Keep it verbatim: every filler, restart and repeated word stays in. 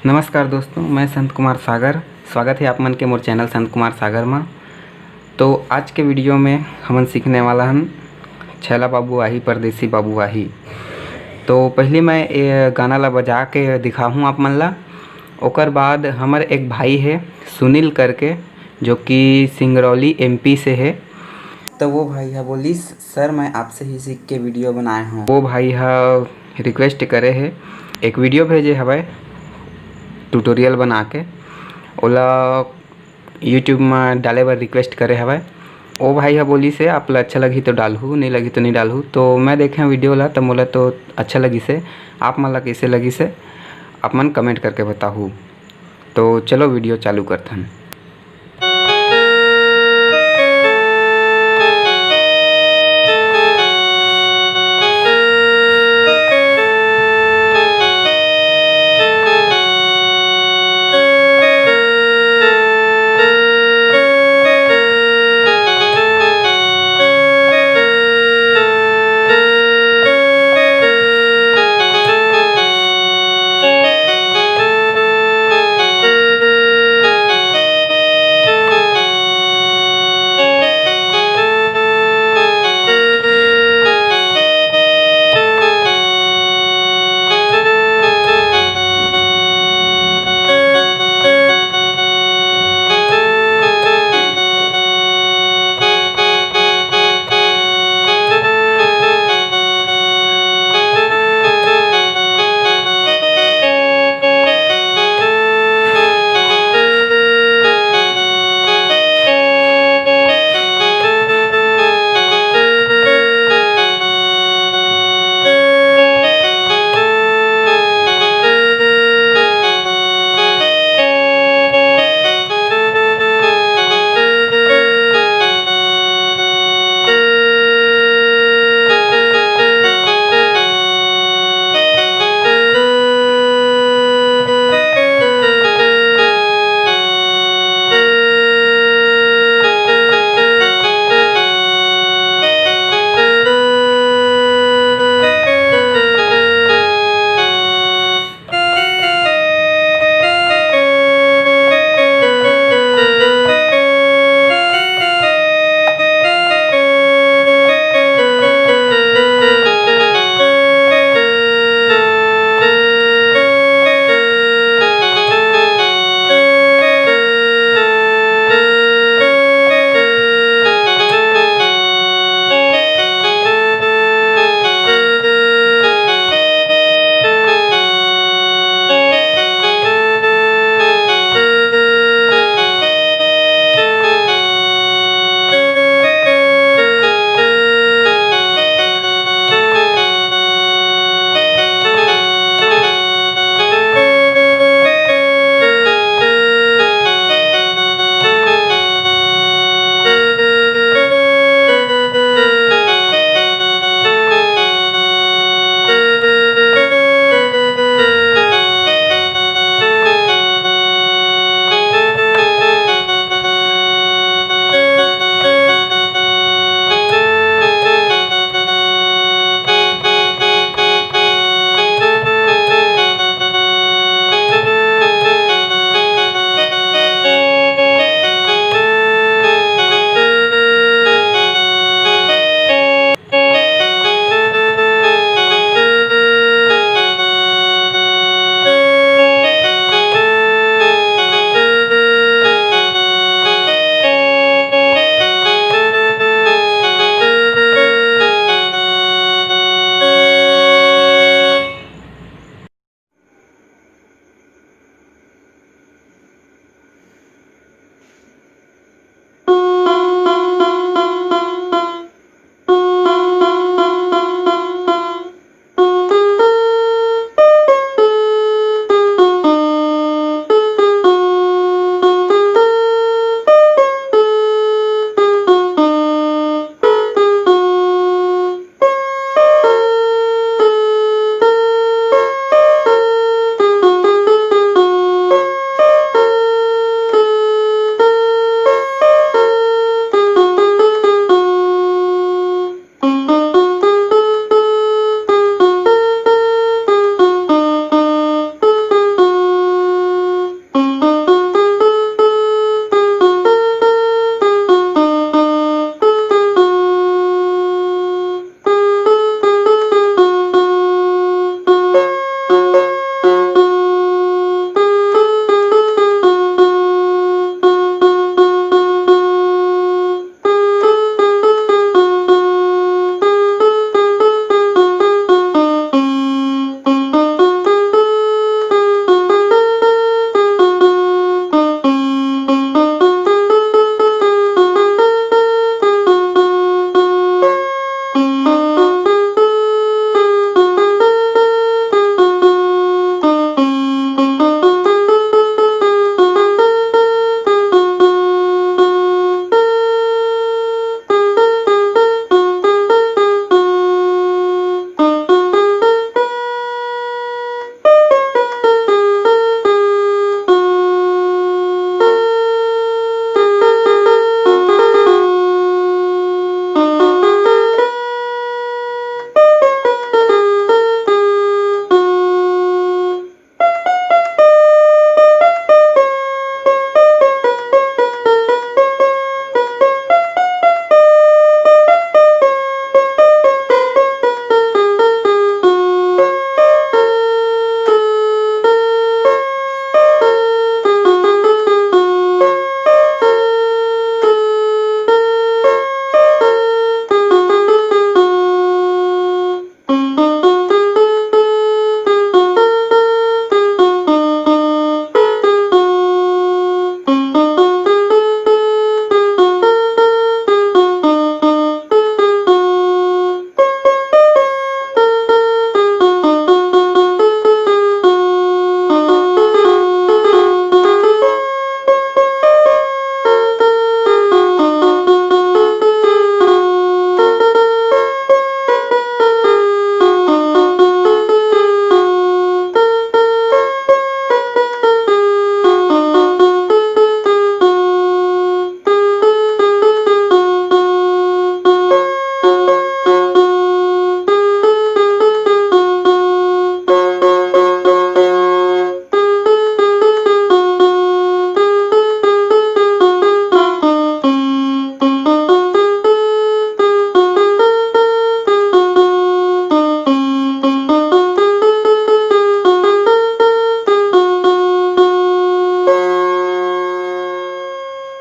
नमस्कार दोस्तों, मैं संत कुमार सागर। स्वागत है आप मन के मोर चैनल संत कुमार सागर मा। तो आज के वीडियो में हमन सीखने वाला हन छैला बाबू आही, परदेसी बाबू आही। तो पहले मैं ये गाना ला बजा के दिखाहूँ आप मन ला। ओकर बाद हमर एक भाई है सुनील करके, जो कि सिंगरौली एमपी से है। तो वो भाई हा बोलिस, "सर, मैं आपसे ही सीख के वीडियो बनाए हूँ।" वो भाई हा रिक्वेस्ट करे है, एक वीडियो भेजे हवय ट्यूटोरियल बना के, ओला YouTube में डाले बर रिक्वेस्ट करे हवय। ओ भाई हा बोलिस हे, "आप ला अच्छा लगही तो डालहू, नहीं लगही तो नहीं डालहू।" तो मैं देखे वीडियो ला, तो मोला तो अच्छा लगिस हे। आप मन ला कैसे लगिस हे, आप मन कमेंट करके बताहू। तो चलो वीडियो चालू करथन।